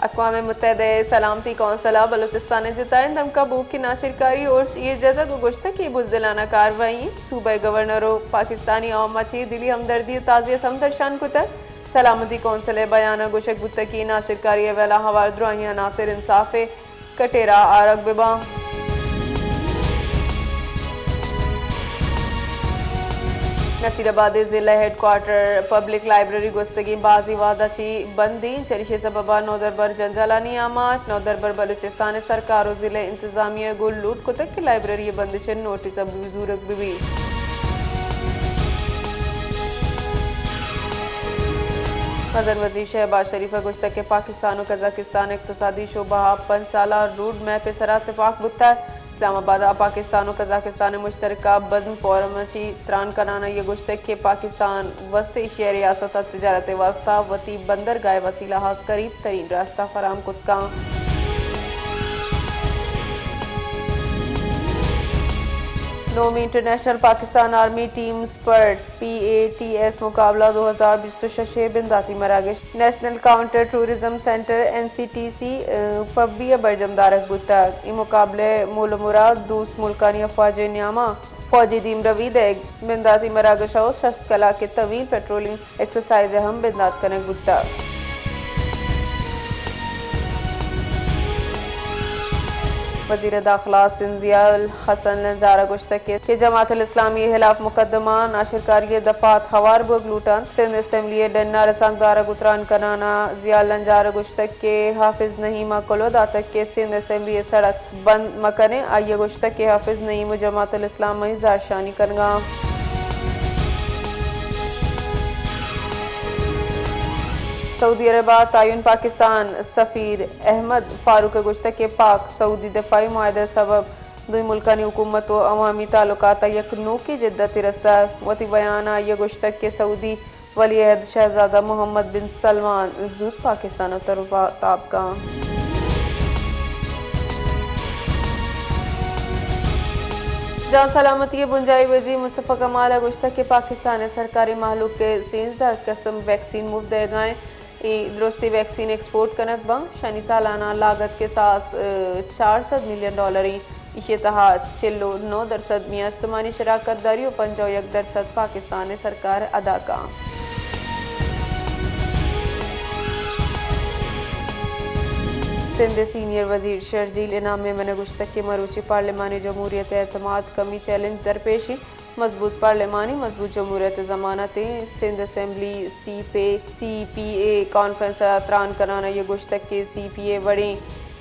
اقوام متحدہ ءِ سلامتی کونسل ءَ بلوچستان ءِ جتائیں دمکاں بوکی ناشرکاری ءِ ارش یے جتگ ءُ گوشتگ کہ اے بزدلانہ کاروائی اِنت۔ صوبہ ءِ گورنر ءُ پاکستانی عوام ءَ چہ دلی ہمدردی ءُ تعزیت ہم درشان کتگ۔ سلامتی کونسل ءِ بیان ءَ گوشگ بوتگ کہ اے ناشرکاری ءِ ویل ءَ ہوار دراہیں عناصر انصاف ءِ کٹیر ءَ آرگ بہ باں۔ نصیر آباد ءِ ضلع ہیڈ کوارٹر پبلک لائبریری گوستگیں بازیں وہد ءَ چہ بند اِنت، چریشی ءِ سبب ءَ نودربر جنجالانی آماچ۔ نودربر بلوچستان ءِ سرکار ءُ ضلع انتظامیہ ءَ گوں لوٹ کتگ کہ لائبریری ءِ بندش ءِ نوٹس ءَ زورگ بہ بیت۔ مزن وزیر شہباز شریف ءَ گوشتگ کہ پاکستان ءُ قزاقستان اقتصادی شعبہ ءَ پنچ سالہ روڈ میپ ءِ سرا تپاک بوتگ۔ اسلام آباد ءَ پاکستان ءُ قزاقستان ءِ مشترکہ بزم فورم ءَ چہ تران کنان ءَ آئی ءَ گوشتگ کہ پاکستان وست ایشی ءِ ریاست ءَ تجارت ءِ واستہ وتی بندرگاہ ءِ وسیلہ ءَ قریب ترین راستہ فراہم کت کنت۔ نومی international Pakistan army team spirit, P A T S, مقابلہ دو ہزار بیست ءُ شش ءِ بنداتی مراگش national counter terrorism centre, N C T C, ءَ پبی ءَ برجم دارگ بوتگ۔ اے مقابلہ ءِ مول ءُ مراد دوست ملکانی افواج ءِ نیام ءَ فوجی دیمروی دئیگ، بنداتی مراگش ءُ شست کلاک ءِ طویل پیٹرولنگ ایکسرسائز ءِ ہم بندات کنگ بوتگ۔ وزیر داخلہ سندھ ضیاء الحسن لنجار ءَ گوشتگ کہ کہ جماعت الاسلامی ءِ ہلاف مقدمہ ناشرکاری ءِ دفعات ہوار بوگ لوٹاں۔ سندھ اسمبلی ءِ ڈن ءَ رسانکدار ءَ گوں تران کنان ءَ ضیاء لنجار ءَ گوشتگ کہ حافظ نعیم ءَ کلوہ داتگ کہ سندھ اسمبلی ءِ سڑک بند مہ کنیں۔ آئی ءَ گوشتگ کہ حافظ نعیم ءُ جماعت الاسلام ءِ زہرشانی کنگ ءَ اَنت۔ سعودی عرب ءِ تعین پاکستان سفیر احمد فاروق ءَ گوشتگ کہ پاک سعودی دفاعی معاہدہ ءِ سبب دوئیں ملکانی حکومت ءُ عوامی تعلقات ءَ یک نوکیں جدتے رستہ۔ وتی بیان ءَ آئی ءَ گوشتگ کہ سعودی ولی عہد شہزادہ محمد بن سلمان زوت پاکستان ءَ تر ءُ تاب کاں۔ جان سلامتی ءِ بنجاہی وزیر مصطفی کمال ءَ گوشتگ کہ پاکستان ءِ سرکاری مہلوک ءَ سیزدہ قسم ویکسین مفت دئیگ ءَ اِنت۔ اے درستیں ویکسین ایکسپورٹ کنگ بنت۔ شانی سالانہ لاگت کہ ساس، ءَ، چار سد ملین ڈالر اِنت۔ ایشی ءِ تہا چل ءُ نو درسد میان استمانی شراکت داری ءُ پنجاہ ءُ یک درسد پاکستان ءِ سرکار ادا کاں۔ سندھ ءِ سینئر وزیر شرجیل انعام میمن ءَ گوشتگ کہ مروچی پارلیمانی جمہوریت ءِ اعتماد کمی چیلنج درپیش اِنت۔ مضبوط پارلیمانی مضبوط جمہوریت ءِ ضمانت اِنت۔ سندھ اسمبلی سی پے، سی پی اے کانفرنس ءَ تران کنان ءَ آئی ءَ گوشتگ کہ سی پی اے وڑیں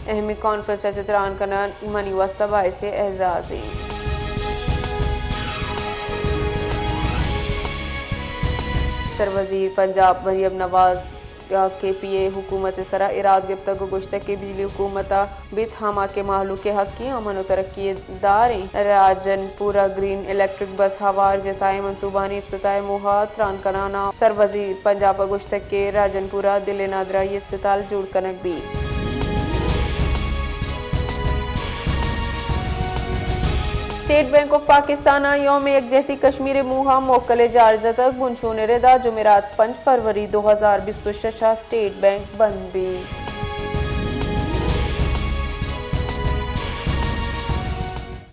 اہمیں کانفرنس ءَ چہ تران کنان منی واستہ باعث اعزاز اِنت۔ سروزیر پنجاب مریم نواز ءَ کے پی اے حکومت ءِ سرا ایراد گپتگ ءُ گوشتگ کہ بجلی حکومت ءَ بیت ہما کہ مہلوک ءِ حقی، امن ءُ ترقی ءِ داریں۔ راجن پورہ گرین الیکٹرک بس ہوار جتائیں منصوبانی افتتاح ءِ موہ ءَ تران کنان ءَ سروزیر پنجاب ءَ گوشتگ کہ راجن پورہ دل ءِ نادراہی اسپتال جوڑ کنگ بیت۔ اسٹیٹ بینک آف پاکستان ءَ یوم یکجہتی کشمیر ءِ موہ ءَ موکل ءِ جار جتگ۔ بنشون ءِ ردا جمعرات پنچ فروری دو ہزار بیست ءُ شش ءَ اسٹیٹ بینک بند بیت۔